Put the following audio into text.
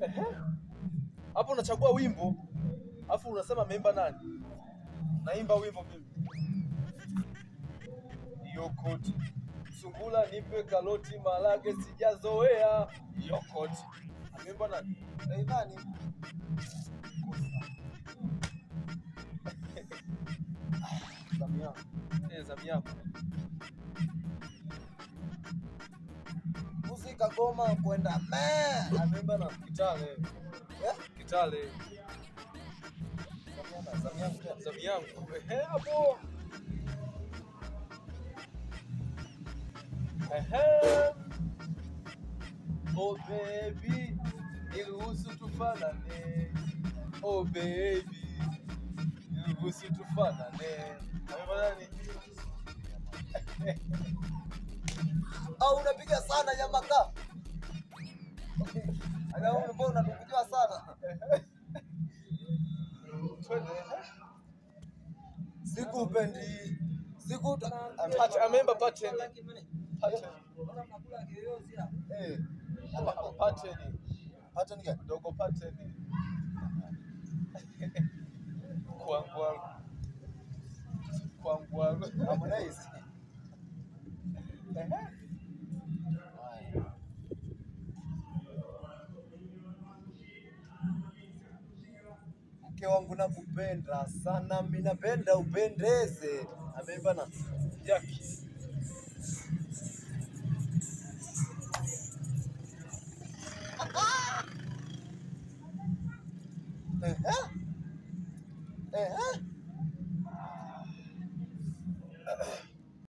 Ehe. Hapo unachagua wimbo, afu unasema ameimba nani? Naimba wimbo mimi. Yokoti. Sungula nipe kaloti malage sijazoea. Yokoti. Ameimba nani? Rayvanny. Kosa. Zamu yangu. Eh, zamu yako. Mbuzi kagoma kwenda me. Ameimba na Kitale. Eh? Kitale. Zamu yangu tena. Zamu yangu. Ehe, hapo. Ehe. Oh baby, niruhusu tufanane. Oh baby, niruhusu tufanane. Ameimba nani? Au unapiga sana nyamaka. Ana wewe mbona unatupiga sana? Twende. Ehe. Sikupendi. Siku Ameimba pattern. Pattern. Eh. Pattern. Pattern gani? Dogo pattern. Kwangu. Kwangu. Harmonize. Ehe. Haya. Mke wangu nakupenda sana, mimi napenda upendeze. Ameimba na Jackie.